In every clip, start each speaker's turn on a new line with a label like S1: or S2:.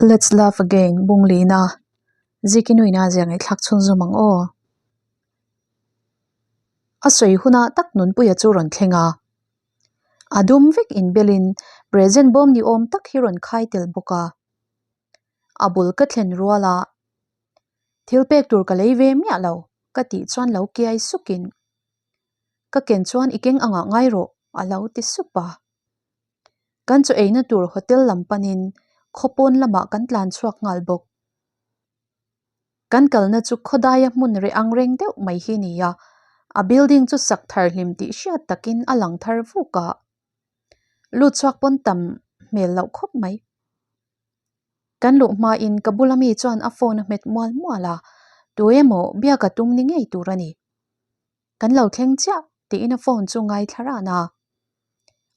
S1: Let's Love Again Bunglina Zikinuina zia ngaihthlak chhunzawm ang aw. A sawi huna tak Nunpuia chu rawn thleng a. A dum vek inbelin present bawm ni awm tak hi rawn khai tel bawk a. A bul ka thlen rual a, Thil pek tur ka lei ve miah lo ka tih chuan lo kiai sukin ka ken chuan i keng angah ngai rawh a lo ti sup a. Kan chaw eina tur hotel lam panin khawpawn lamah kan tlan chhuak nghal bawk. Kan kalna chu khawdaia hmun reh ang reng deuh mai hi ni a, a building chu sak thar hlim tih hriat takin a lang thar vuk a. Lut chhuak pawn tam hmel loh khawp mai. Kan luh hmain ka bula mi chuan a phone a hmet mual mual a, tu emaw biak a tum ni ngei tur a ni. Kan lo thleng chiah tiin a phone chu ngaithla ran a.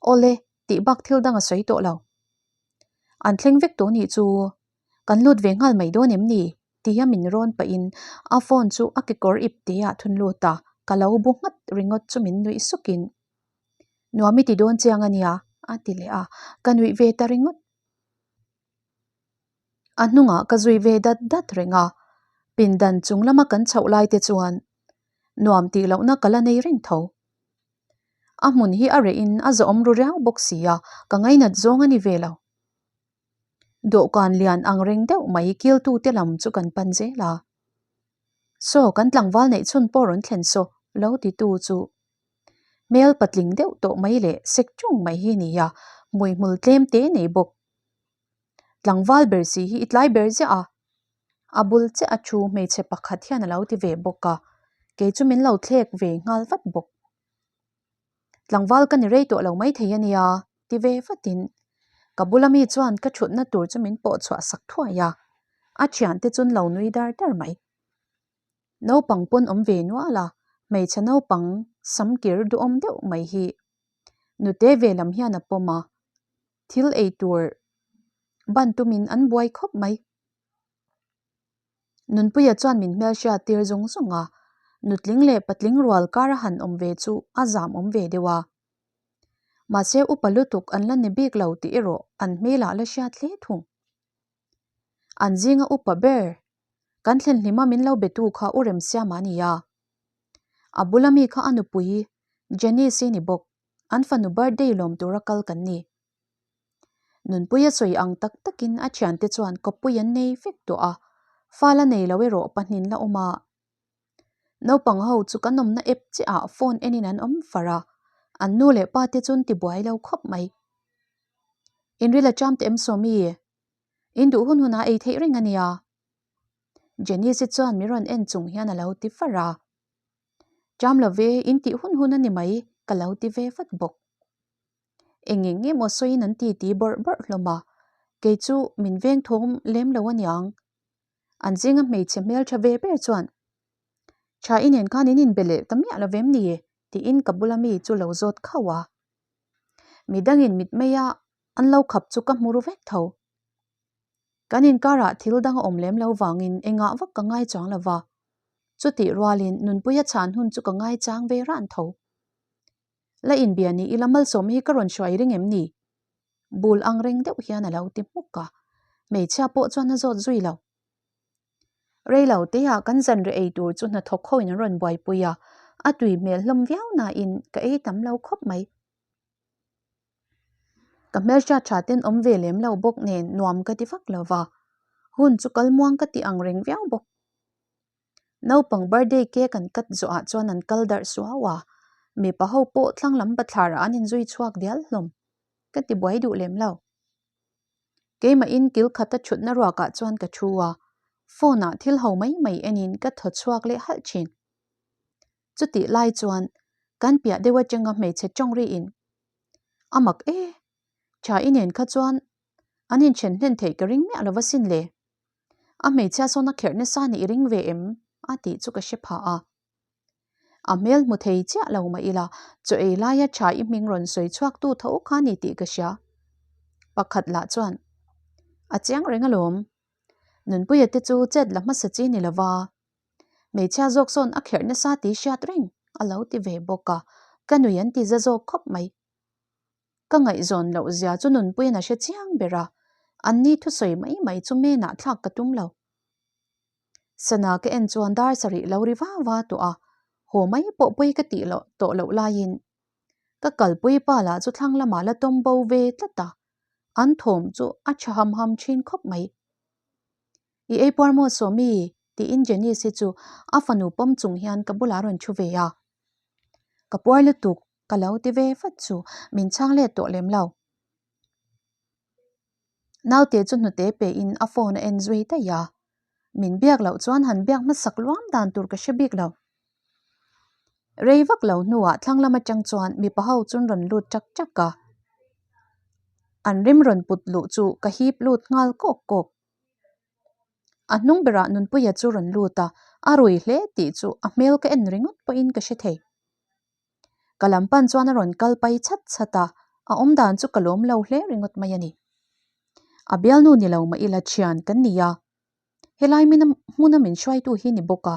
S1: Awle tih bak thil dang a sawi tawh lo. An thleng vek tawh nih chu kan lut ve nghal mai dawn em ni? tia min rawn pahin a phone chu a kekawr ip te ah thun lut a, ka lo bu nghat ringawt chu min nuih sukin Nuam i ti dawn chiang a nia a ti leh a, ka nuih ve ta ringawt. A hnungah ka zui ve dat dat reng a, pindan chung lama kan chhoh lai te chuan nuam tih lohna ka la nei reng tho. A hmun hi a reh in a zawhawm ru riau bawk si a, ka ngainat zawng a ni ve lo. Dawhkan lian ang reng deuh mai kiltu te lam chu kan pan zel a. Saw kan tlangval neih chhun pawh rawn thlen saw lo titu chu hmel patling deuh tawh mai leh sek ṭung mai hi ni a, hmuihmul tlem te nei bawk. Tlangval ber si hi i tlai ber ziah a, a bul chiah a thu hmeichhe pakhat hian a lo ti ve bawk a, kei chu min lo thlek ve nghal vat bawk. Tlangval ka ni rei tawh lo maithei a nia, ti ve vatin ka bula mi chuan ka thutna tur chu min pawh chhuah sak thuai a, a thiante chu an lo nui dar dar mai. Naupang pawn awm ve nual a, hmeichhe naupang sam kir duhawm deuh mai hi nute ve lam hian a pawm a, thil ei tur ban tumin an buai khawp mai. Nunpuia chuan min hmelhriat tir zung zung a, nutling leh patling rual kar a han awm ve chu a zam awm ve deuh a. Mahse upa lutuk an la ni bik lo tih erawh an hmelah la hriat hle thung. An zinga upa ber, kan thlen hlima min lo betu kha u Remsiama a ni a. A bula mi kha a nupui Janice-i ni bawk, an fanu birthday lawm tura kal kan ni. Nunpuia sawi ang tak takin a thiante chuan kawppui an nei vek tawh a, fal a nei lo erawh pahnin la awm a. Naupang ho chu kan awmna app chiahah phone enin an awm far a, an nu leh pa te chu an ti buai lo khawp mai. Inril a cham teh em Sawmi? In duh hun hunah ei theih reng a nia. Janice-i chuan mi rawn en chung hian a lo ti far a. Cham lo ve, in tih hun hun a ni mai, ka lo ti ve vat bawk. Eng eng emaw sawiin an ti ti bawrh bawrh hlawm a, kei chu min veng thawm lem lo aniang. An zinga hmeichhe hmeltha ve ber chuan, Tha i nen khan in inbe leh ta miah lo vem ni? tiin ka bula mi chu lo zawt khauh a. Midangin mitmeia an lo khap chu ka hmu ru vek tho. Kan inkarah thil dang a awm lem lo vangin engah vak ka ngai chuang lo va, chutih rualin Nunpuia chhan hun chu ka ngai chang ve ran tho. La inbia ni ila malsawm hi ka rawn hruai ring em ni? Bul ang reng deuh hian a lo ti hmuk a, hmeichhia pawh chuan a zawt zui lo. Rei lo teah kan zanriah ei tur chu hnathawk ho in an rawn buaipui a, a tui hmel hlawm viau nain ka ei tam lo khawp mai. Ka hmelhriat tha ten awm ve lem lo bawk nen nuam ka ti vak lo va, hun chu kal muang ka ti ang reng viau bawk. Naupang birthday cake an cut zawhah chuan an kal darh suau a, mipa ho pawh thlang lam bathlarah an inzui chhuak dial hlawm. Ka ti buai duh lem lo. Keimahin kil khata thutna ruakah chuan ka thu a, phone ah thil ho mai mai enin ka thaw chhuak leh halh thin. Chutih lai chuan kan piah deuh atanga hmeichhe tawng riin, A mak e, tha i nen kha chuan an inthen hlen theih ka ring miah lova sin le. A hmeichhia sawn a kherh nasa nih i ring ve em? a tih chu ka hre phah a. A hmel hmu thei chiah lo mah ila, chaw ei laia tha i hming rawn sawi chhuak tu tho kha ni tih ka hria. Pakhat lah chuan, A chiang reng alawm. Nunpuia te chu chet la hmasa chi ni lova, hmeichhia zawk sawn a kherh nasa tih hriat reng a lo ti ve bawk a, ka nui an ti za zawk khawp mai. Ka ngaihzawn loh zia chu Nunpuiin a hre chiang ber a, Anni thusawi mai mai chu menah thlak ka tum lo. Sana ka en chuan dar sarih lo ri va va tawh a, haw mai pawh pawi ka tih loh tawh loh laiin ka kalpui pa lah chu thlang lamah la tawm bo ve tlat a, an thawm chu a tha ham ham thin khawp mai. I ei puar maw Sawmi? tiin Janice hi chu a fanu pawm chung hian ka bulah a rawn thu ve a. Ka puar lutuk ka lo ti ve vat chu min chhang let tawh lem lo. Naute chu hnute pe in a phone a en zui daih a, min biak loh chuan han biak hmasak luam dan tur ka hre bik lo. Rei vak lo hnuah thlang lam atang chuan mipa ho chu an rawn lut chak chak a, an rim rawn put luh chu ka hip lut nghal kawk kawk. A hnung berah Nunpuia chu rawn lut a, a rui hle tih chu a hmel ka en ringawt pawhin ka hre thei. Ka lam pan chuan a rawn kal pai chhat chhat a, a awm dan chu ka lawm lo hle ringawt mai a ni. A bialnu ni lo mah ila thian kan ni a, helai mina hmuna min hruaitu hi ni bawk a.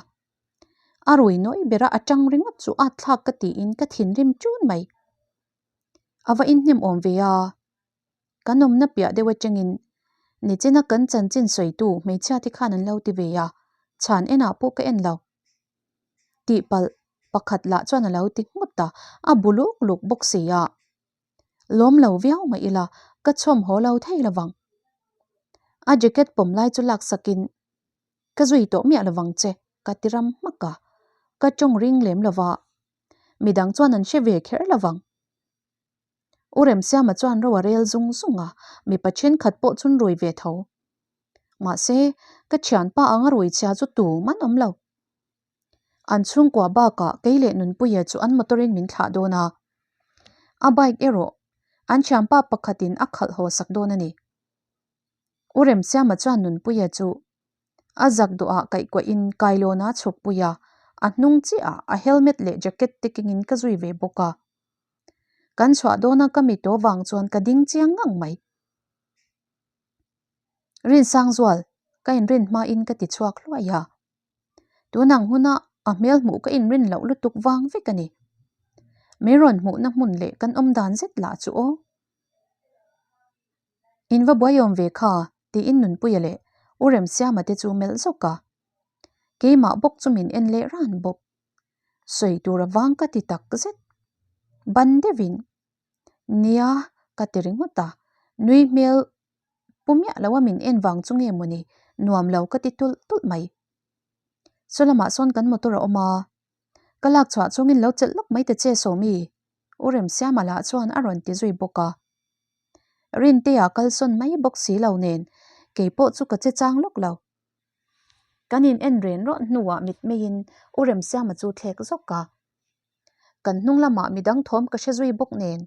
S1: A rui nawi bera a tang ringawt chu at thlak ka tiin ka thinrim tun mai. A va inhnem awm ve a, kan awmna piah deuh atangin nichina kan chanchin sawitu hmeichhia te khan an lo ti ve a, chhan enah pawh ka en lo. Tihpalh pakhat lah chuan a lo ti nghut a, a bu luk luk bawk si a. Lawm lo viau mah ila ka chhawm haw lo thei lovang. A jacket pawm lai chu laksakin ka zui tawh miah lovang che ka ti ram hmak a, ka tawng ring lem lova midang chuan an hre ve kher lovang. U Remsiama chuan ro a rel zung zung a, mipa thenkhat pawh chun rui ve tho. Mahse, ka thianpa anga rui chhia chu tu man awm lo. An chhungkua bakah kei leh Nunpuia chu an motor in min thlah dawn a. A bike erawh an thianpa pakhatin a khalh haw sak dawn a ni. U Remsiama chuan Nunpuia chu a zak duhah kaihkuahin kailawn a chhuk pui a, a hnung chiahah a helmet leh jacket te kengin ka zui ve bawk a. Kan chhuah dawna ka mi tawh vang chuan ka ding chiang ngang mai. Rinsangzual, ka inrin hmain ka ti chhuak hluai a. Tunang huna a hmel hmuh ka inrin loh lutuk vang vek a ni. Min rawn hmuhna hmun leh kan awm dan zet lah chu aw. In va buai awm ve kha, tiin Nunpuia leh U Remsiama te chu melh zawk a. Keimah bawk chu min en leh ran bawk. Sawi tur a vang ka ti tak zet. Ban deuhin, Nia, ka ti ringawt a, nui hmel pu miah lo a min en vang chu nge mawni nuam lo ka ti tulh tulh mai. Saw lamah sawn kan motor a awm a, ka lak chhuah chungin lo chelh lawk mai ta che Sawmi, U Remsiama lah chuan a rawn ti zui bawk a. Rintea kalsawn mai bawk si lo nen keipawh chu ka che chang lawk lo. Kan in en ren rawt hnuah mitmeiin U Remsiama chu thlek zawk a. Kan hnung lamah midang thawm ka hre zui bawk nen.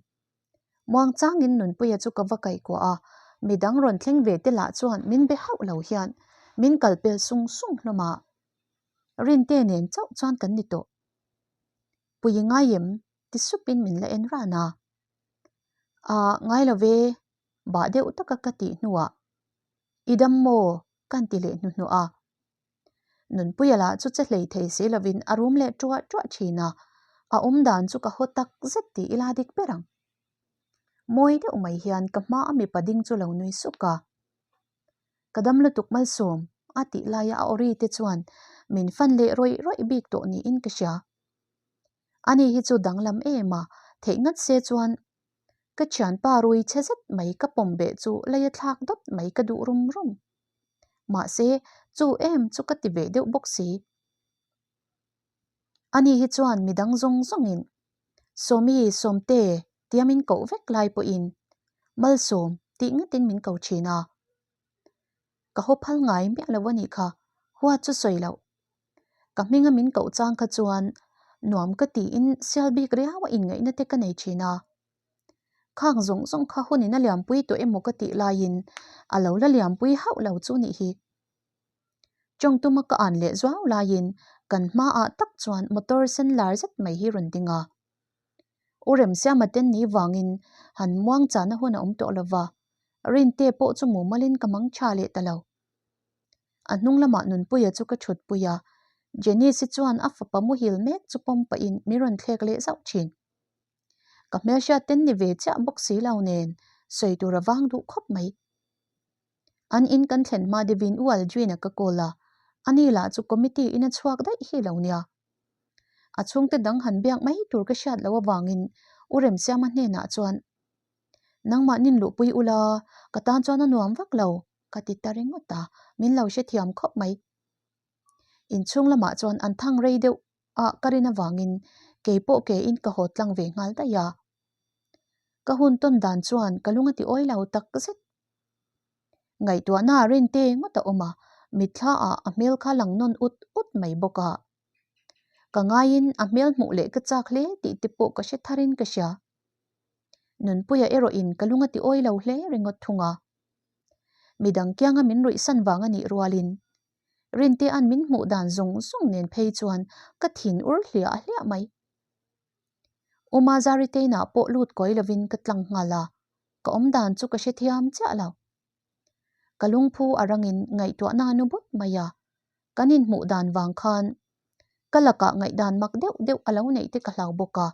S1: Muang changin Nunpuia chu ka va kaihkuah a, midang rawn thleng ve te lah chuan min be hauh lo hian min kal pel sung sung hlawm a. Rinte nen chauh chuan kan ni tawh. Pui i ngai em? ti supin min la en ran a. Aah ngai lo ve, bah deuh taka ka tih hnuah I dam maw? Kan ti leh hnuhnuah a. Nunpuia lah chu che hlei thei si lovin a rum leh ṭuah ṭuah ṭhin a, a awm dan chu ka haw tak zet tih ila dik ber ang. Mawi deuh mai hian ka hma a mipa ding chu lo nui suk a. Ka dam lutuk malsawm a tih laia a awri te chuan min fan leh rawih rawih bik tawh niin ka hria. Ani hi chu danglam em a, theih ngat se chuan Ka thianpa rui chhe zet mai ka pawm beh chu lei a thlak dawt mai ka duh rum rum. Mahse, chu em chu ka ti ve deuh bawk si. Ani hi chuan midang zawng zawngin Sawmi, Sawmte tia min koh vek lai pawhin Malsawm tih ngatin min ko thin a. Ka haw phal ngai miah lo a nih kha, huat chu sawi loh. Ka hminga min koh chang kha chuan nuam ka tiin sial bik riau a inngaihna te ka nei thin a. Khang zawng zawng kha hunin a liampui tawh emaw ka tih laiin a lo la liampui hauh lo chu nih hi. Tawngtuma ka an leh zuau laiin kan hmaah tak chuan motor sen lar zet mai hi rawn ding a. U Remsiama ten ni vangin han muang chahna hun a awm tawh lova, Rinte pawh chu mumalin ka mang tha leh ta lo. A hnung lamah Nunpuia chu ka thutpui a, Janice-i chuan a fapa muhil mek chu pawm pahin min rawn thlek leh zauh thin. Ka hmelhriat ten ni ve chiah bawk si lo nen sawi tur a vang duh khawp mai. An in kan thlen hma deuhin U Aldrin-a ka call a, ani lah chu committee in a chhuak daih hi lo nia. A chhungte dang han biak mai tur ka hriat loh avangin U Remsiama hnenah chuan, Nangmah nin luhpui ula, ka tan chuan a nuam vak lo, ka ti ta ringawt a, min lo hrethiam khawp mai. Inchhung lamah chuan an thang rei deuh a ka rin avangin kei pawh ke in ka haw tlang ve nghal daih a. Ka hun tawn dan chuan ka lung a ti awi lo tak zet. Ngaihtuahna a rin te ngawt a awm a, mitthla ah a hmel kha lang nawn ut ut mai bawk a. Ka ngaiin a hmel hmuh leh ka chak hle tih te pawh ka hre tharin ka hria. Nunpuia erawhin ka lung a ti awi lo hle ringawt thung a. Midang kianga min ruihsan vang a nih rualin Rintea'n min hmuh dan zawng zawng nen phei chuan ka thin ur hliah hliah mai. Uma Zariteinah pawh lut kawi lovin ka tlang nghal a, ka awm dan chu ka hrethiam chiah lo. Ka lungphu a rangin ngaihtuahna a nu but mai a, kan inhmuh dan vang khan ka lakah ngaihdan mak deuh deuh a lo neih te ka hlau bawk a.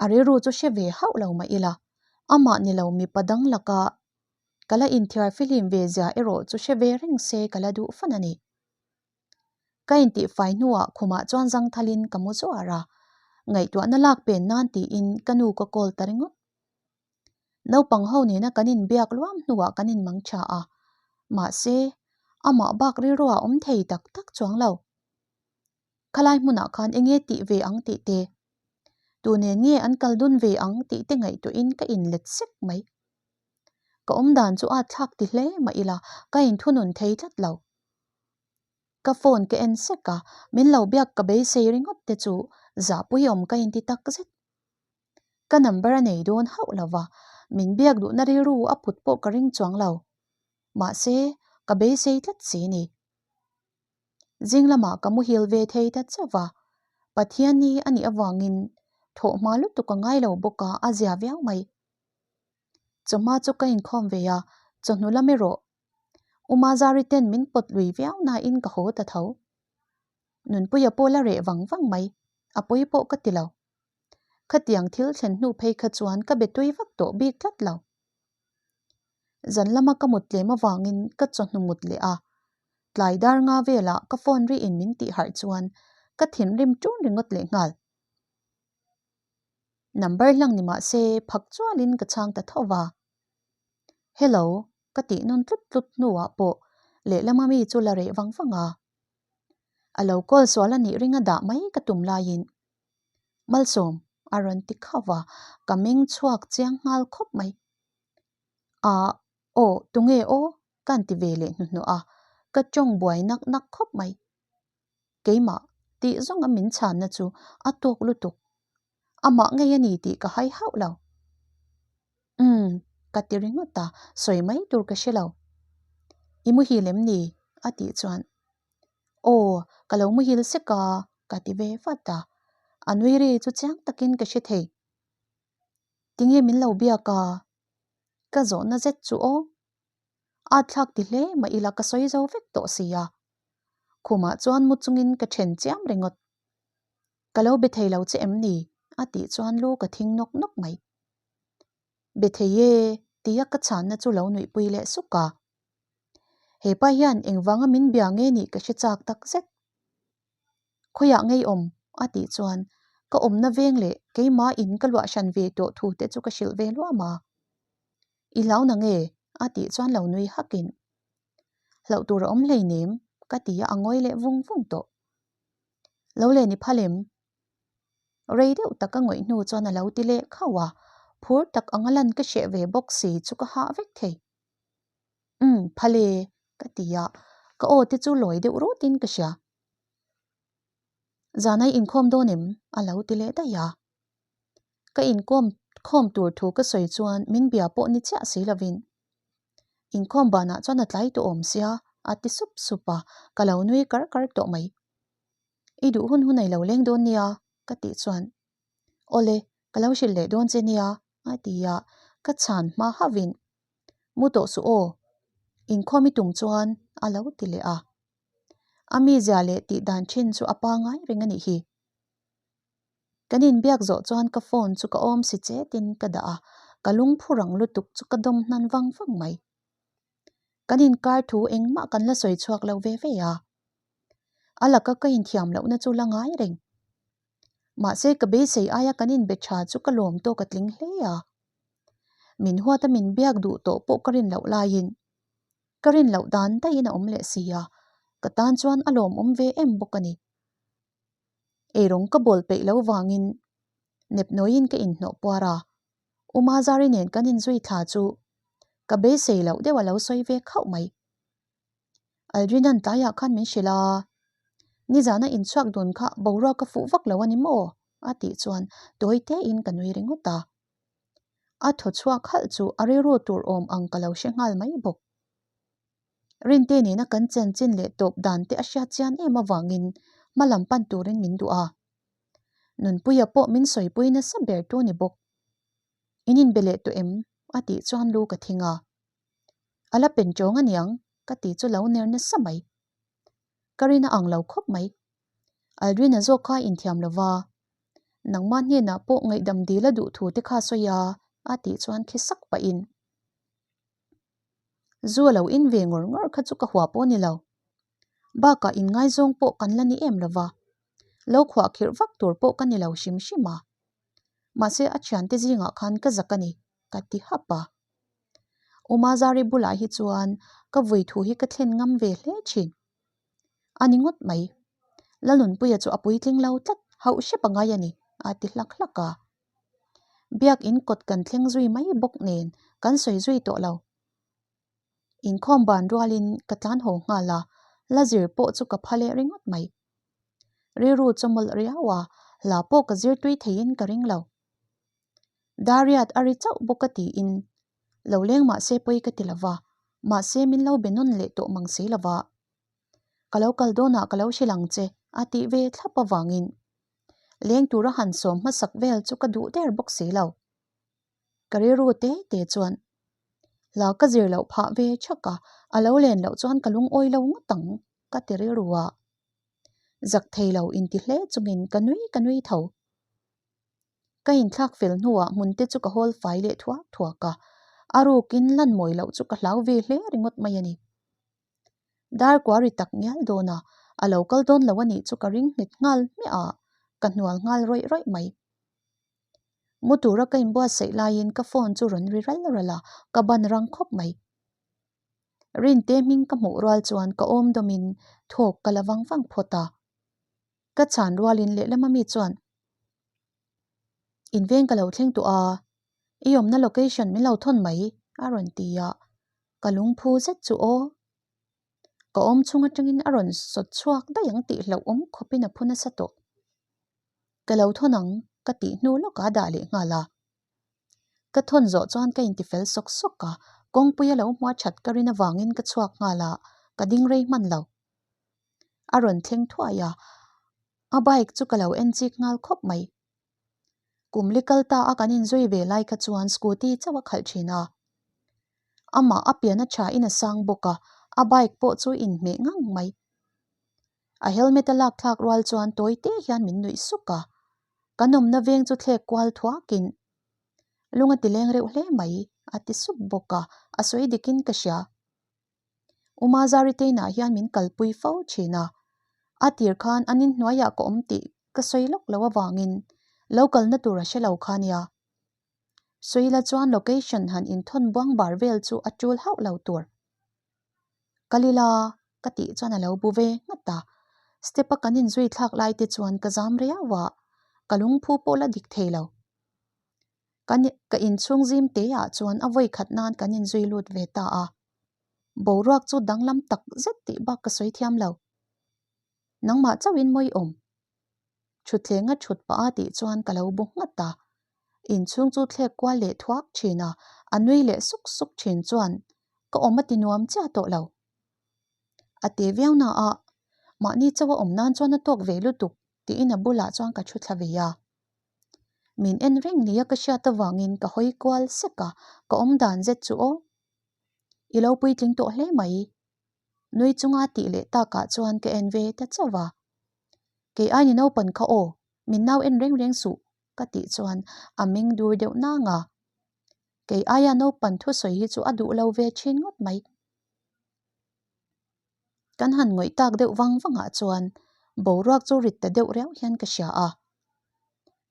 S1: A rilru chu hre ve hauh lo mah ila, amah ni lo mipa dang laka ka la inthiar fihlim ve zia erawh chu hre ve reng se ka la duh fan a ni. Ka intihfai hnuah khumah chuan zangthalin ka mu zuar a, ngaihtuahna lak pen nan tiin ka nu ka call ta ringawt. Naupang ho nena kan inbiak luam hnuah kan inmang tha a, mahse amah bak rilruah awm thei tak tak chuang lo. Khalai hmunah khan enge tih ve ang tih te, tu nen nge an kal dun ve ang tih te ngaihtuahin ka inlet sek mai. Ka awmdan chu a thlak ti hle mah ila ka inthunun thei tlat lo. Ka phone ka en sek a, min lo biak ka beisei ringawt te chu zahpuiawm ka inti tak zet. Ka number a nei dawn hauh lo va, min biak duhna rilru a put pawh ka ring chuang lo. Mahse, ka beisei tlat si ni. Zing lamah ka muhil ve thei ta chauh va, Pathianni a nih avangin thawh hma lutuk a ngai lo bawk a, a zia viau mai. Chawhma chu ka inkhawm ve a, chawhnu lam erawh Umazari ten min pawt lui viau nain ka haw ta tho. Nunpuia pawh la reh vang vang mai, a pawi pawh ka ti lo. Khatiang thil thlen hnu phei kha chuan ka be tui vak tawh bik tlat lo. Zan lama ka mut tlem avangin ka chawhnu mut leh a, tlai dar nga velah ka phone riin min tih harh chuan ka thinrim ṭun ringawt leh nghal. Number hlang ni mah se phak chualin ka chhang ta tho va. Hello, ka tih nawn tlut tlut hnuah pawh lehlama mi chu la reh vang vang a. A lo call sual a nih ringa dah mai ka tum laiin Malsawm a rawn ti khauh va, ka meng chhuak chiang nghal khawp mai. Ahh, aw, tunge aw? ka han ti ve leh hnuhnawh a, ka tawng buai nak nak khawp mai. Keimah tih zawnga min chhanna chu a tawk lutuk. Amah ngei a ni tih ka hai hauh lo. Umm, ka ti ringawt a, sawi mai tur ka hre lo. I muhil em ni? a tih chuan, Aw, ka lo muhil sek a, ka ti ve vat a. A nui ri chu chiang takin ka hre thei. Tinge min lo biak a? Ka zawhna zet chu aw. A thlak ti hle mah ila ka sawi zo vek tawh si a. Khumah chuan mu chungin ka then chiam ringawt. Ka lo be thei lo che em ni? a tih chuan lu ka thing nawk nawk mai. Be thei e tia ka chhanna chu lo nuihpui leh suk a. Hepa hian engvanga min bia nge nih ka hre chak tak zet. Khawiah ngei awm? a tih chuan ka awmna veng leh keimah in ka luah hran ve tawh thu te chu ka hrilh ve luam a. I hlau na nge? a tih chuan lo nui hakin Hlauh tur a awm hleinem ka ti a, a ngawi leh vung vung tawh. Lo len i phal em? Rei deuh tak a ngawih hnu chuan a lo ti leh khauh a, phur tak anga lan ka hreh ve bawk si chu ka hah vek thei. Umm, phal e, ka ti a, ka aw te chu lawi deuh rutin ka hria. Zan ai inkhawm dawn em? a lo ti leh daih a. Ka inkawm khawm tur thu ka sawi chuan min bia pawh ni chiah si lovin inkhawm banah chuan a tlai tawh awm sia a ti sup sup a, ka lo nui kar kar tawh mai. I duh hun hun a i lo leng dawn nia ka tih chuan Awle, ka lo hrilh leh dawn che nia a ti a, ka chhan hma hauhin Mu tawh suh aw, inkhawm i tum chuan a lo ti leh a. A mizia leh tih dan thin chu a pangai reng a nih hi. Kan inbiak zawh chuan ka phone chu ka awm si chetin ka dah a, ka lungphu rang lutuk chu ka dawm hnan vang vang mai. Kan inkar thu engmah kan la sawi chhuak lo ve ve a. A laka ka inthiam lohna chu la ngai reng. Mahse ka beisei aia kan inbe tha chu ka lawm tawk a tling hle a. Min huata min biak duh tawh pawh ka rin loh laiin ka rin loh dan daihin a awm leh si a, ka tan chuan a lawmawm ve em bawk a ni. Eirawng ka bawl peih lo vangin nepnawiin ka inhnawh puar a, Umazari nen kan inzui thla chu ka beisei loh deuh a lo sawi ve khauh mai. Aldrinan tlaiah khan min hrilh a, Nizana inchhuak dun kha boruak ka fuh vak lo a ni maw? a tih chuan tawi tein ka nui ringawt a. A thaw chhuak halh chu a rilru tur awm ang ka lo hre nghal mai bawk. Rinte nena kan chanchin leh tawp dan te a hriat chian em avangin hma lam pan turin min duh a. Nunpuia pawh min sawipui nasa ber tu ni bawk. In inbe leh tawh em? a tih chuan lu ka thing a. A la pen tawng aniang ka ti chu lo ner nasa mai. Ka rin a ang lo khawp mai. Aldrina zawk kha inthiam lo va, nangmah hnenah pawh ngaihdam dil a duh thu te kha sawi a, a tih chuan khi sak pahin. Zu a lo in ve ngawr ngawr kha chu ka hua pawh a ni lo. Bakah inngaizawng pawh kan la ni em lo va, lo khuahkhirh vak tur pawh ka ni lo hrim hrim a. Mahse a thiante zingah khan ka zak a ni, ka ti hap a. Umazari bulah hi chuan ka vui thu hi ka thlen ngam ve hle thin. A ni ngawt mai. Lalnunpuia chu a puitling lo tlat, hauh hrep a ngai a ni, a ti hlak hlak a. Biakin kawt kan thleng zui mai bawk nen kan sawi zui tawh lo. Inkhawm ban rualin ka tlan haw nghal a, la zir pawh chu ka pha leh ringawt mai. Rilru chawmawlh riau a, hla pawh ka zir tui theiin ka ring lo. Dariat a ri chauh bawk a tiin, Lo leng mahse pawi ka ti lova, mahse min lo be nawn leh tawh mang si lova. Ka lo kal dawnah ka lo hrilh ang che a tih ve thlap avangin leng tura han sawm hmasak vel chu ka duh der bawk si lo. Ka rilru te te chuan hla ka zir loh phah ve thak a, a lo len loh chuan ka lungawi lo ngawt ang ka ti rilru a. Zak thei lo inti hle chungin ka nui ka nui tho. Ka inthlak fel hnuah hmun te chu ka hawl fai leh thuak thuak a, a rukin lan mawi loh chu ka hlau ve hle ringawt mai a ni. Dar kua ri tak ngial dawn a, a lo kal dawn lo a nih chu ka ring nghet nghal hmiah a, ka hnual nghal rawih rawih mai. Mu tura ka inbuatsaih laiin ka phone chu rawn ri ral ral a, ka ban rang khawp mai. Rinte hming ka hmuh rual chuan ka awm dawmin thawk ka la vang vang phawt a. Ka chhan rualin lehlam ami chuan, In veng ka lo thleng tawh a, i awmna location min lo thawn mai, a rawn ti a. Ka lungphu zet chu aw. Ka awm chhung atangin a rawn sawt chhuak daih ang tih hlauhawm khawpin a phu nasa tawh. Ka lo thawn ang ka tih hnu lawkah a dah leh nghal a. Ka thawn zawh chuan ka intifel sawk sawk a, kawngpui a lo hmua that ka rin avangin ka chhuak nghal a, ka ding rei hman lo. A rawn thleng thuai a, a bike chu ka lo en chik nghal khawp mai. Kum li kal ta a kan inzui ve lai kha chuan scooty chauh a khalh thin a. Amah a pian a tha in a sang bawk a, a bike pawh chu inhmeh ngang mai. A helmet a lak thlak rual chuan tawi te hian min nuih suk a, kan awmna veng chu thlek kual thuakin lung a ti leng reuh hle mai a ti sup bawk a, a sawi dikin ka hria. Umazari teinah hian min kalpui fo thin a, a tir khan an inhnuaiah ka awm tih ka sawi lawk lo avangin lo kalna tur a hre lo kha nia. Sawila chuan location han inthawn buang bar vel chu a tul hauh lo tur. Kalila ka tih chuan a lo bu ve nghat a, step a kan inzui thlak lai te chuan ka zam riau a, ka lungphu pawh la dik thei lo. Kan ka inchhung zim te ah chuan a vawi khat nan kan inzui lut ve ta a, boruak chu danglam tak zet tih bak ka sawi thiam lo. Nangmah chauhin mawi awm. Thutthleng a thut pah a tih chuan ka lo bu nghat a, inchhung chu thlek kual leh thuak thin a, a nui leh suk suk thin chuan ka awm a ti nuam chiah tawh lo. A te viau na a, mahni chauh a awm nan chuan a tawk ve lutuk tiin a bulah chuan ka thu thla ve a. Min en reng nia ka hriat avangin ka hawi kual sek a, ka awm dan zet chu aw. I lo puitling tawh hle mai. Nui chunga tih leh takah chuan ka en ve ta chauh a. Kei ai ni naupan kha aw, min nau en reng reng suh ka tih chuan a meng dur deuh nang a. Kei aia naupan thusawi hi chu a duh lo ve thin ngawt mai. Kan han ngawih tak deuh vang vangah chuan boruak chu rit ta deuh riau hian ka hria a.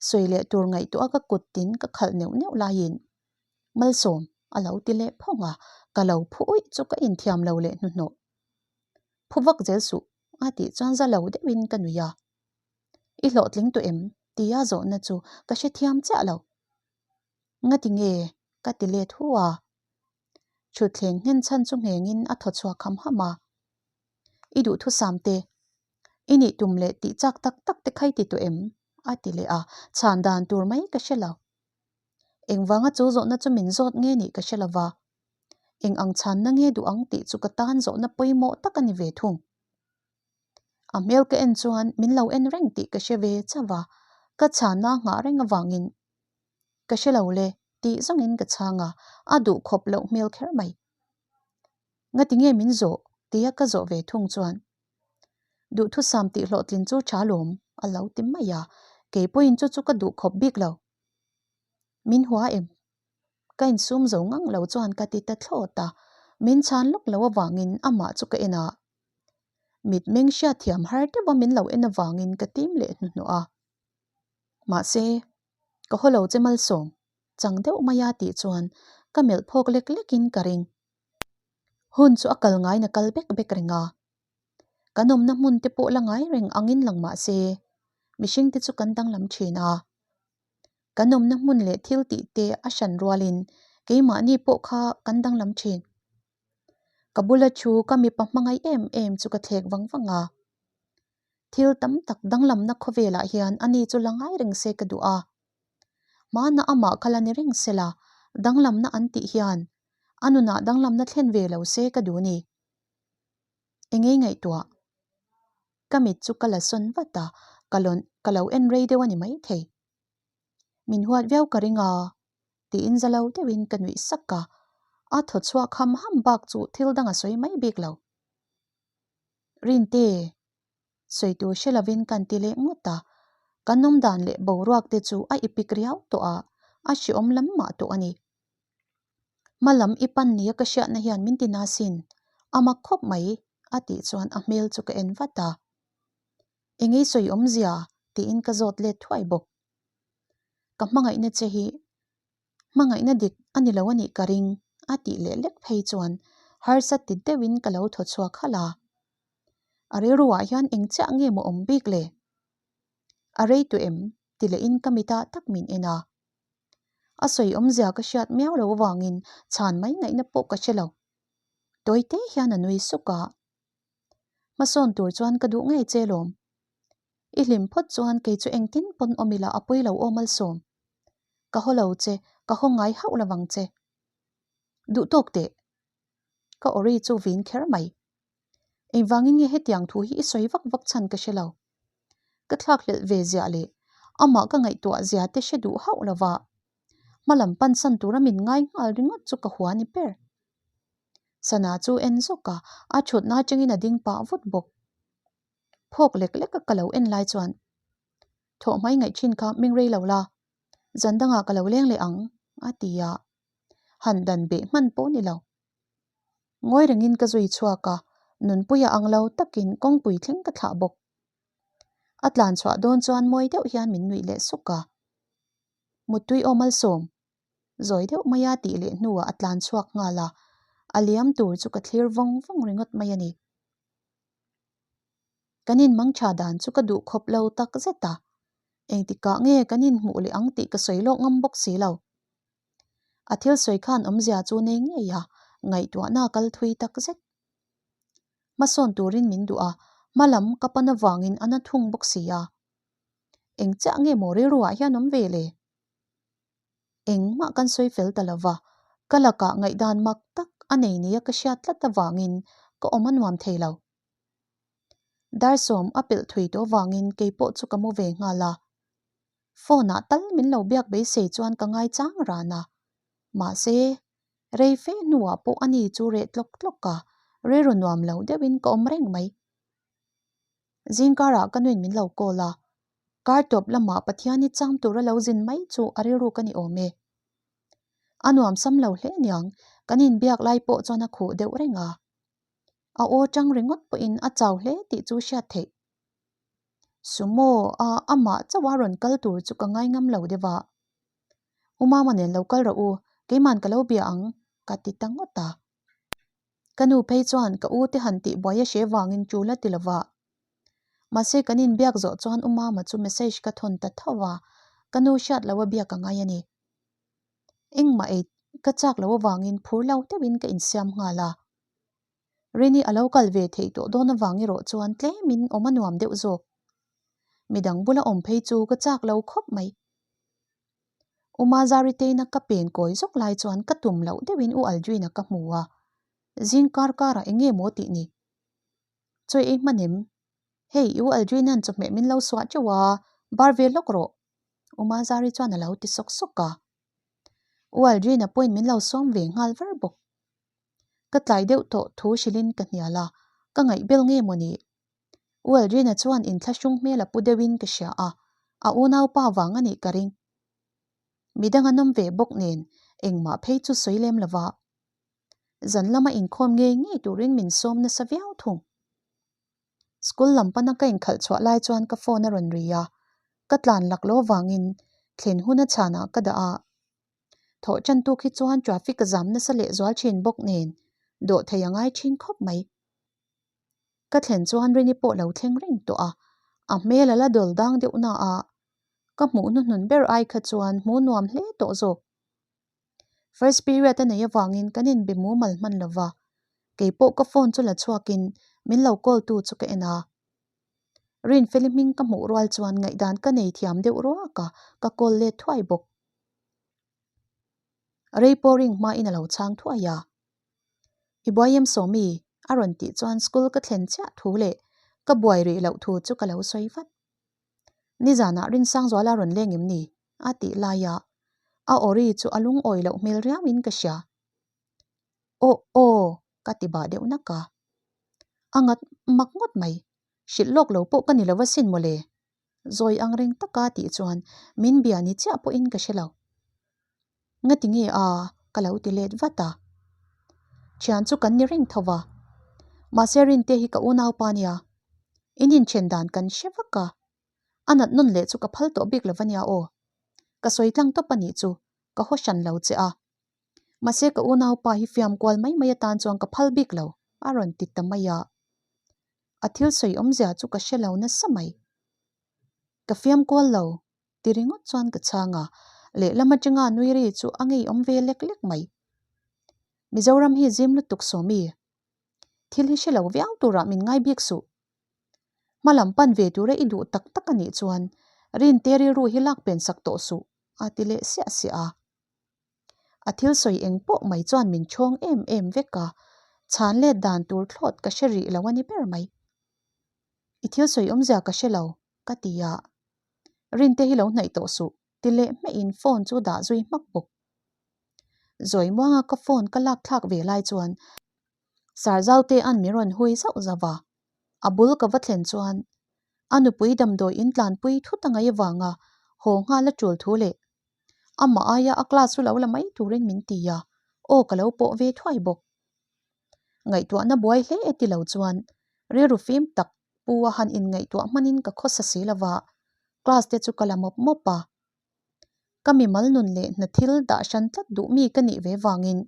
S1: Sawi leh tur ngaihtuah ka kut tin ka khalh neuh neuh laiin Malsawm a lo ti leh phawng a, ka lo phu uih chu ka inthiam lo leh hnuhnawh. Phu vak zel suh a tih chuan za lo deuhin ka nui a. I hlawhtling tawh em? tia zawhna chu ka hrethiam chiah lo. Ngati nge? ka ti let hu a. Thutthleng nghen chhan chu nghengin a thaw chhuak ham ham a. I duhthusam te, i nih tum leh tih chak tak tak te kha i ti tawh em? a ti leh a, chhan dan tur mai ka hre lo. Engvanga chu zawhna chu min zawt nge nih ka hre lo va, eng ang chhanna nge duh ang tih chu ka tan zawhna pawimawh tak a ni ve thung. A hmel ka en chuan min lo en reng tih ka hre ve chauh a, ka chhanna nghah reng avangin ka hre lo le tih zawngin ka chhang a, a duh khawp loh hmel kher mai. Ngati nge min zawh tia ka zawh ve thung chuan duhthusam tih hlawhtlin chu tha lawm a lo ti mai a, kei pawhin chu chu ka duh khawp bik lo. Min hua em? Ka insum zo ngang lo chuan ka ti ta thlawt a, min chhan lawk lo avangin amah chu ka en a. Mitmeng hriatthiam har deuha min lo en avangin ka tim leh hnuhnawh a. Mahse, ka haw lo che malsawm, chang deuh maia tih chuan ka melh phawk lek lekin ka ring. Hun chu a kal ngaiin a kal bek bek reng a. Kan awmna hmun te pawh la ngai reng angin lang mah se, mihring te chu kan danglam thin a. Kan awmna hmun leh thil tih te a hran rualin keimahni pawh kha kan danglam thin. Ka bula thu ka mipa hmangaih em em chu ka thlek vang vang a. Thil tam tak danglamna khawvelah hian ani chu la ngai reng se ka duh a. Hmana amah kha la ni reng se la, danglamna an tih hian a nunah danglamna thlen ve lo se ka duh ni. Engei ngaihtuah? Ka mit chu ka la sawn vat a, ka lawn ka lo en rei deuh a ni maithei. Min huat viau ka ring a, tiin za lo deuhin ka nuih sak a, a thaw chhuak ham ham bak chu thil dang a sawi mai bik lo. Rinte, sawi tur hre lovin kan ti leh ngawt a, kan awm dan leh boruak te chu a ipik riau tawh a, a hreawm lam mah tawh a ni. Hma lam i pan nia ka hriatna hian min ti na sin, a mak khawp mai, a tih chuan a hmel chu ka en vat a. Engei sawi awmzia? tiin ka zawt let thuai bawk. Ka hmangaihna che hi hmangaihna dik a ni lo a nih ka ring, a tih leh lek phei chuan harsa ti deuhin ka lo thaw chhuak halh a. A rilruah hian eng chiah nge maw awm bik le? A rei tu em? ti lehin ka mitah tak min en a. A sawi awmzia ka hriat miau lo avangin chhan mai ngaihna pawh ka hre lo. Tawi te hian a nui suk a. Hmasawn tur chuan ka duh ngei che lawm. I hlim phawt chuan kei chu engtin pawn awm ila a pawi lo aw Malsawm. Ka haw lo che, ka haw ngai hauh lo vang che. Duh tawk teh. Ka awri chu vin kher mai. Engvangin nge hetiang thu hi i sawi vak vak chhan ka hre lo. Ka thlakhlelh ve ziah leh amah ka ngaihtuah zia te hre duh hauh lo va, hma lam pansan tura min ngai nghal ringawt chu ka hua ni ber. Sana chu en zawk a, a thutna atangin a ding pah vut bawk. Phawk lek lek a ka lo en lai chuan thawh hmai ngaih thin kha ming rei lo la, zan dangah ka lo leng leh ang a ti a, han dan beh hman pawh ni lo. Ngawi rengin ka zui chhuak a, nunpuia ang lo takin kawngpui thleng ka thlah bawk. A tlan chhuah dawn chuan mawi deuh hian min nuih leh suk a. Muttui aw malsawm, zawi deuh maia tih leh hnuah a tlan chhuak nghal a, a liam tur chu ka thlir vawng vawng ringawt mai a ni. Kan inmang tha dan chu ka duh khawp lo tak zet a, engtikah nge kan inhmuh leh ang tih ka sawi lawk ngam bawk si lo. A thil sawi khan awmzia chu nei ngei a, ngaihtuahna a kal thui tak zet. Hmasawn turin min duh a, hma lam ka pan avangin a na thung bawk si a. Eng chiah nge maw rilruah hian awm ve le? Engmah kan sawi fel ta lo va, ka lakah ngaihdan mak tak a nei nia ka hriat tlat avangin ka awm a nuam thei lo. Dar sawm a pelh thui tawh avangin keipawh chu ka mu ve nghal a. Phone ah tal min lo biak beisei chuan ka ngai chang ran a. Mahse, rei fe hnuah pawh ani chu reh tlawk tlawk a, rilru nuam lo deuhin ka awm reng mai. Zingkarah ka nuin min lo call a, kar tawp lamah Pathiani cham tura lo zin mai chu a rilru ka ni awm e. A nuam sam lo hle niang, kan inbiak lai pawh chuan a khuh deuh reng a. A aw tang ringawt pawhin a chau hle tih chu hriat theih. Sumo a amah chauh a rawn kal tur chu ka ngai ngam lo deuh a. U Mama nen lo kal rawh u, keiman ka lo bia ang, ka ti ta ngawt a. Ka nu phei chuan ka u te han tih buai a hre vangin tul a ti lo va. Mahse kan inbiak zawh chuan U Mama chu message ka thawn ta tho a, ka nu hriat lo a biak a ngai a ni. Engmah ei ka chak lo avangin phur lo deuhin ka insiam nghal a. Rini a lo kal ve theih tawh dawn avang erawh chuan tlemin awm a nuam deuh zawk. Midang bula awm phei chu ka chak lo khawp mai. U Mazaritena ka pen kawi zawk lai chuan ka tum loh deuhin U Aldrina ka hmu a, zing kar karah eng nge maw tih ni? Chawi ei hman em? Hei, U Aldrina'n chawhmeh min lo suah teuh a, bar ve lawk rawh. U Mazari chuan a lo ti sawk sawk a. U Aldrina pawhin min lo sawm ve nghal var bawk. Ka tlai deuh tawh thu hrilhin ka hnial a, ka ngaihbel nge maw ni? U Aldrina chuan inthlahrung hmel a pu deuhin ka hria a, a unaupa vang a nih ka ring. Midang an awm ve bawk nen engmah phei chu sawi lem lova. Zan lama inkhawm ngei ngei turin min sawm nasa viau thung. School lam pana ka inkhalh chhuah lai chuan ka phone a rawn ri a, ka tlan lak lo vangin thlen hun a chhanah ka dah a. Thawh tan tuk hi chuan traffic a zam nasa leh zual thin bawk nen dawh thei a ngai thin khawp mai. Ka thlen chuan Rini pawh lo thleng reng tawh a, a hmel a la dawl dang deuh na a, ka hmuh hnuhnun ber ai kha chuan hmuh nuam hle tawh zawk. First period a neih avangin kan inbe mumal hman lo va, kei pawh ka phone chu la chhuakin min lo call tu chu ka en a. Rinfeli hming ka hmuh rual chuan ngaihdan ka nei thiam deuh ruak a, ka call let thuai bawk. Rei pawh ring hmain a lo chhang thuai a. I buai em Sawmi? a rawn tih chuan school ka thlen chiah thu leh ka buai rih loh thu chu ka lo sawi vat. Nizanah Rinsangzuala rawn leng em ni? a tih laia a awri chu a lungawi loh hmel riauin ka hria. Aw aw ka ti bah deuh nak a. A ngat mak ngawt mai. Hrilh lawk lo pawh ka ni lo asin mawle. Zawi ang reng taka tih chuan min bia ni chiah pawhin ka hre lo. Ngati nge a? ka lo ti let vat a. Thian chu kan ni reng tho va. Mahse Rinte hi ka unaupa nia. In inthen dan kan hre vak a. A nat nawn leh chu ka phal tawh bik lo va nia aw. Ka sawi tlang tawp a nih chu, ka haw hran lo che a. Mahse ka unaupa hi fiam kual mai mai atan chuan ka phal bik lo, a rawn ti ta mai a. A thil sawi awmzia chu ka hre lo nasa mai. Ka fiam kual lo, ti ringawt chuan ka chhang a, lehlam atanga nui ri chu a ngeiawm ve lek lek mai. Mizoram hi zim lutuk Sawmi, thil hi hre lo viau turah min ngai bik suh. Hma lam pan ve tura i duh tak tak a nih chuan Rinte rilru hi lak pen sak tawh suh, a ti leh siah siah a. A thil sawi eng pawh mai chuan min chhawng em em vek a, chhan let dan tur thlawt ka hre rih lo a ni ber mai. I thil sawi awmzia ka hre lo, ka ti a. Rinte hi lo hnaih tawh suh, ti leh hmeihin phone chu dah zui hmak bawk. Zawi muanga ka phone ka lak thlak ve lai chuan Sarzaute-a'n min rawn hui zauh zauh a, a bul ka va thlen chuan a nupui damdawi in tlanpui thut a ngaih avanga haw nghal a tul thu leh amah aia a class chu lo la mai turin min ti a, aw ka lo pawh ve thuai bawk. Ngaihtuahna buai hle e ti lo chuan rilru fim tak pu a han inngaihtuah hmanin ka khawsa si lo va, class te chu ka la mawp mawp a. Ka mimal nun leh hna thil dah hran tlat duh mi ka nih ve vangin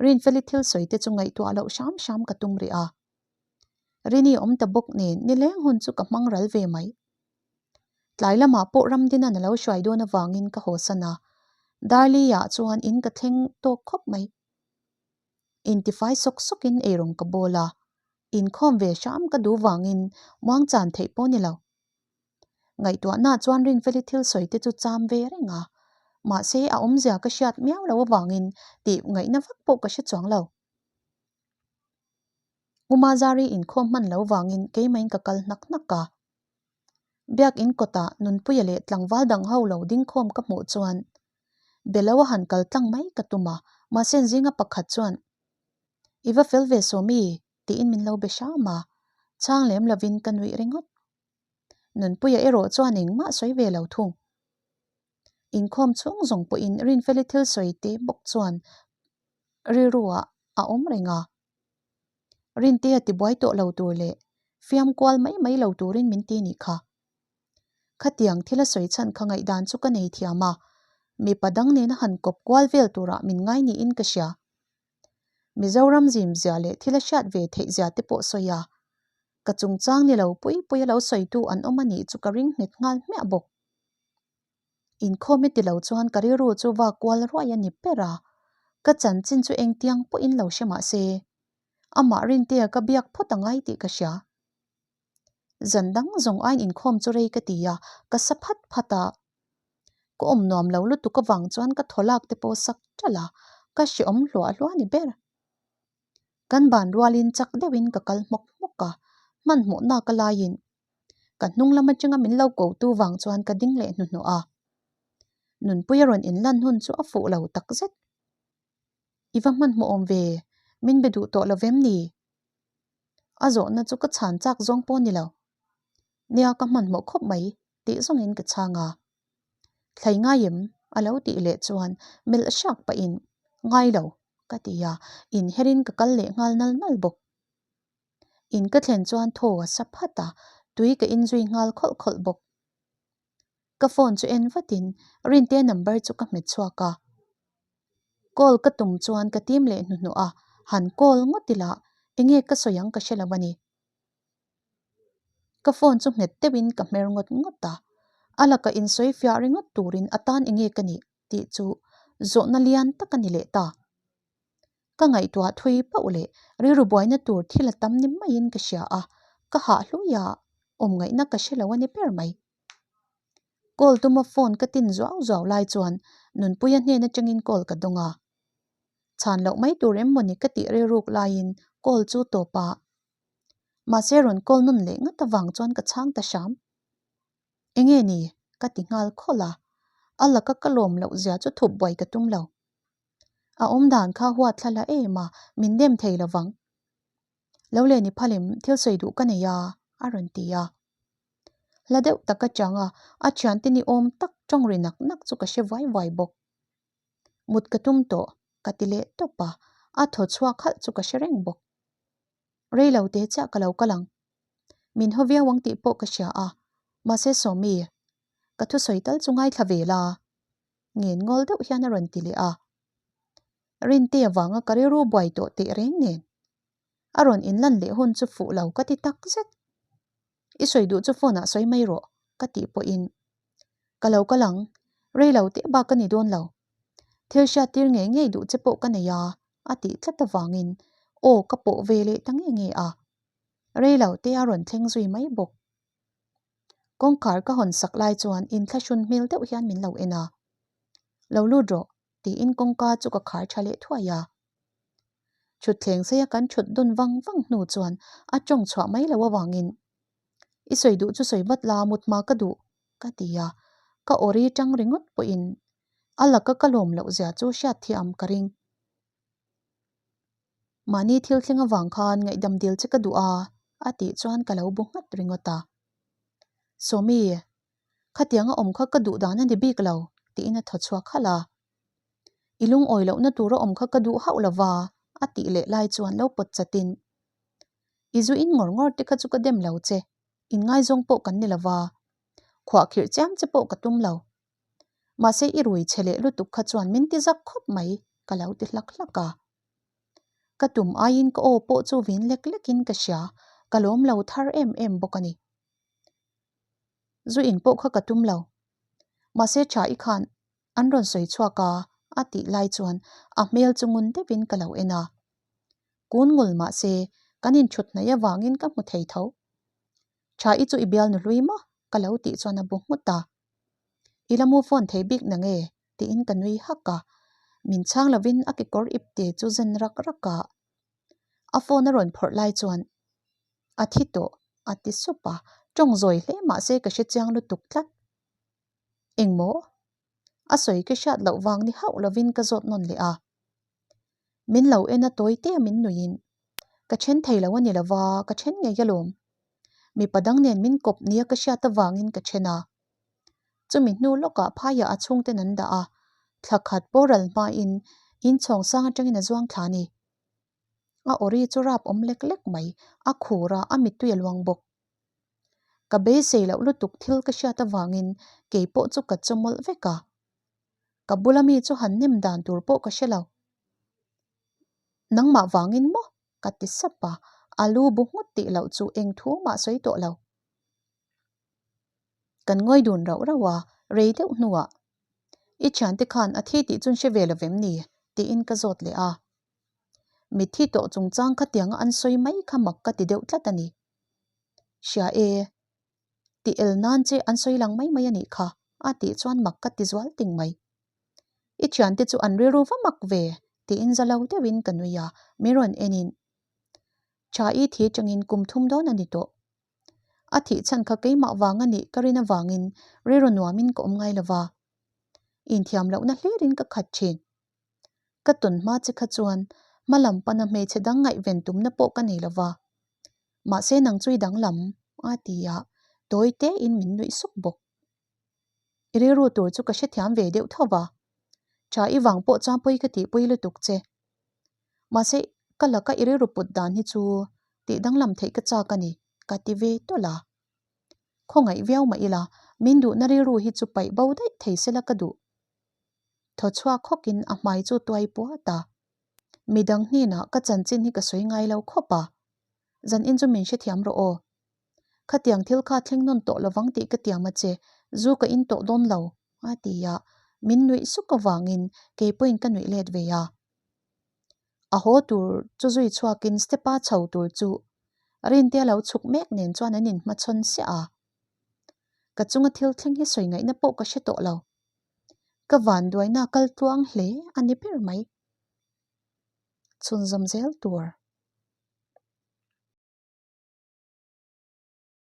S1: Rinfeli thil sawi te chu ngaihtuah loh hram hram ka tum rih a. Rini awm ta bawk nen nileng hun chu ka hmang ral ve mai. Tlai lamah pawh Ramdina'n a lo hruai dawn avangin ka haw san a, Darli-ah chuan in ka thleng tawk khawp mai. Intifai sawk sawkin eirawng ka bawl a, inkhawm ve hram ka duh vangin muangchan theih pawh ni lo. Ngaihtuahna chuan Rinfeli thil sawi te chu cham ve reng a, mahse a awmzia ka hriat miau lo avangin tih ngaihna vak pawh ka hre chuang lo. U Mazari inkhawm hman lo vangin keimahin ka kal hnak hnak a. Biakin kawtah Nunpuia leh tlangval dang ho lo dingkhawm ka hmuh chuan Belo a han kal tlang mai ka tum a, mahse zinga pakhat chuan I va fel ve Sawmi tiin min lo be hram a, chhang lem lovin ka nuih ringawt. Nunpuia erawh chuan engmah sawi ve lo thung. Inkhawm chhung zawng pawhin Rinfeli thil sawi te bawk chuan rilru ah a awm reng a. Rintea tibuai tawh lo tur leh fiam kual mai mai lo turin min ti nih kha. Khatiang thil a sawi chhan kha ngaihdan chu ka nei thiam a, mipa dang nena han kawp kual vel turah min ngai niin ka hria. Mizoram zim zia leh thil a hriat ve theih zia te pawh sawi a, ka chungchang ni lo pui pui a lo sawitu an awm a nih chu ka ring nghet nghal hmiah bawk. Inkhawm i ti lo chuan ka rilru chu va kual ruai a ni ber a, ka chanchin chu engtiang pawhin lo hre mah se, amah Rintea ka biak phawt a ngai tih ka hria. Zan dang zawng aiin inkhawm chu rei ka ti a, ka sa phat phat a. Ka awm nuam lo lutuk avang chuan ka thaw lak te pawh sak ṭalh a, ka hreawm hluah hluah a ni ber. Kan ban rualin chak deuhin ka kal hmawk hmawk a, hmanhmawhna ka laiin ka hnung lam atanga min lo ko tu vang chuan ka ding leh hnuhnawh a. Nunpuia rawn inlan hun chu a fuh lo takzet. I va hmanhmawh awm ve, min be duh tawh lo vem ni? A zawhna chu ka chhan chak zawng pawh ni lo. Nia ka hmanhmawh khawp mai tih zawngin ka chhang a. Thlei ngai em? A lo tih leh chuan melh hrak pahin ngai lo ka ti a, inherin ka kal leh nghal nal nal bawk. In ka thlen chuan thaw a sa phat a, tui ka inzui nghal khawlh khawlh bawk. Ka phone chu en vatin Rintea number chu ka hmet chhuak a. Call ka tum chuan ka tim leh hnuhnawh a, han call ngawt ila enge ka sawi ang ka hre lo a ni. Ka phone chu nghet deuhin ka hmer ngawt ngawt a, a laka insawi fiah ringawt turin a tan enge ka nih tih chu zawhna lian tak a ni leh ta. Ka ngaihtuah thui pauh leh rilru buaina tur thil a tam ni maiin ka hria a, ka hah hlui a, awm ngaihna ka hre lo a ni ber mai. Call tuma phone ka tin zuau zuau lai chuan Nunpuia hnen atangin call ka dawng a. Chhan loh mai tur em mawni ka tih rilruk laiin call chu tawp a. Mahse rawn call nawn leh ngat avang chuan ka chhang ta hram. Enge ni? ka ti nghal khawlh a. A laka ka lawm loh zia chu thup buai ka tum lo. A awm dan kha huat thla la em a, min dem thei lo vang. Lo leh ni phalem thil sawi duh ka nei a, a rawn ti a. Hla deuh tak atang a, a thiante ni awm tak tawng ri nak nak chu ka hre vuai vuai bawk. Mut ka tum tawh, ka ti leh tawp a, a thaw chhuak halh chu ka hre reng bawk. Rei lo te chiah ka lo kal ang. Min haw viau ang tih pawh ka hria a, mahse Sawmi, ka thusawi tal chu ngaithla ve la. Ngen ngawl deuh hian a rawn ti leh a. Rinte avanga ka rilru buai tawh teh reng nen. A rawn inlan leh hun chu fuh lo ka ti tak zet. I sawi duh chu phone ah sawi mai rawh ka tih pawhin ka lo kal ang, rei lo teh bak ka ni dawn lo. Thil hriat tir ngei ngei duh che pawh ka nei a a tih tlat avangin aw ka pawh ve leh ta nge nge a. Rei lo te a rawn thleng zui mai bawk. Kawngkhar ka hawn sak lai chuan inthlahrun hmel deuh hian min lo en a. Lo lut rawh tiin kawngka chu ka khar tha leh thuai a. Thutthleng seia kan thut dun vang vang hnu chuan a tawng chhuah mai lo avangin I sawi duh chu sawi vat la mut hma ka duh ka ti a, ka awri tang ringawt pawhin a laka ka lawm loh zia chu hriat thiam ka ring. Mahni thil thleng avang khan ngaihdam dil che ka duh a a tih chuan ka lo bu nghat ringawt a. Sawmi, khatianga awm kha ka duh dan a ni bik lo tiin a thaw chhuak halh a. I lungawi lohna tura awm kha ka duh hauh lo va, a tih leh lai chuan lo pawt chatin, I zu in ngawr ngawr te kha chu ka dem lo che, inngaizawng pawh kan ni lo va, khuahkhirh chiam che pawh ka tum lo. Mahse i rui che leh lutuk kha chuan min ti zak khawp mai, ka lo ti hlak hlak a. Ka tum aiin ka aw pawh chu vin lek lekin ka hria, ka lawm lo thar em em bawk a ni. Zu in pawh kha ka tum lo. Mahse tha i khan an rawn sawi chhuak a, a tih lai chuan a hmel chu ngun deuhin ka lo en a. Kun ngul mah se, kan inthut hnaih avangin ka hmu thei tho. Tha i chu i bialnu hlui maw? ka lo tih chuan a bu nghut a. I la move on thei bik na nge? tiin ka nui hak a. Min chhang lovin a kekawr ipte chu zen rak rak a. A phone a rawn phawrh lai chuan a thi tawh a ti sup a, tawng zawi hle mah se ka hre chiang lutuk tlat. Engmaw? A sawi ka hriat loh vang ni hauh lovin ka zawt nawn leh a. Min lo en a tawi te min nuiin, Ka then thei lo a ni lova, ka then ngei alawm. Mipa dang nen min kawp nia ka hriat avangin ka then a. Chumi hnu lawkah phaiah a chhungten an dah a, thla khat boral hmain inchhawng sang atangin a zuang thla a ni. A awri chu rap awm lek lek mai, a khur a, a mittui a luang bawk. Ka beisei loh lutuk thil ka hriat avangin kei pawh chu ka chaw mawlh vek a. Ka bula mi chu han nem dan tur pawh ka hre lo. Nangmah vangin maw? Ka ti sap a, a lu bu nghut tih loh chu eng thu mah sawi tawh lo. Kan ngawi dun rauh rauh a, rei deuh hnuah, I thiante khan a thi tih chun hre ve lo vem ni? tiin ka zawt leh a. Mitthi tawh chungchang khatianga an sawi mai kha mak ka ti deuh tlat a ni. Hria e, tih el nan che an sawi lang mai mai a nih kha, a tih chuan mak ka ti zual ting mai. I thiante chu an rilru va mak ve, tiin za lo deuhin ka nui a, min rawn enin. Tha i thi tangin kum thum dawn a ni tawh. A thih chhan kha keimah vang a nih ka rin avangin rilru nuamin ka awm ngai lo va. Inthiam lohna hlirin ka khat thin. Ka tawn hma che kha chuan hma lam pana hmeichhe dang ngaihven tumna pawh ka nei lo va. Mahse nang chu i danglam, a ti a, tawi tein min nuih suk bawk. I rilru tur chu ka hrethiam ve deuh tho va, tha i vang pawh chuan pawi ka tihpui lutuk che. Mahse ka laka i rilru put dan hi chu tih danglam theih ka chak a ni, ka ti ve tawlh a. Khawngaih viau mah ila, min duhna rilru hi chu paih bo daih thei sela ka duh. Thaw chhuak hawkin a hmai chu tuai puat a. Midang hnenah ka chanchin hi ka sawi ngai lo khawp a. Zanin chu min hrethiam rawh aw. Khatiang thil kha thleng nawn tawh lovang tih ka tiam a che, zu ka in tawh dawn lo, a ti a. Min nuih suk avangin kei pawhin ka nuih let ve a. A haw tur chu zui chhuakin step-a chho tur chu Rintea lo chhuk mek nen chuan an inhmachhawn siah a. Ka chunga thil thleng hi sawi ngaihna pawh ka hre tawh lo. Ka vanduaina kal tluang hle a ni ber mai. Chhunzawm zel tur.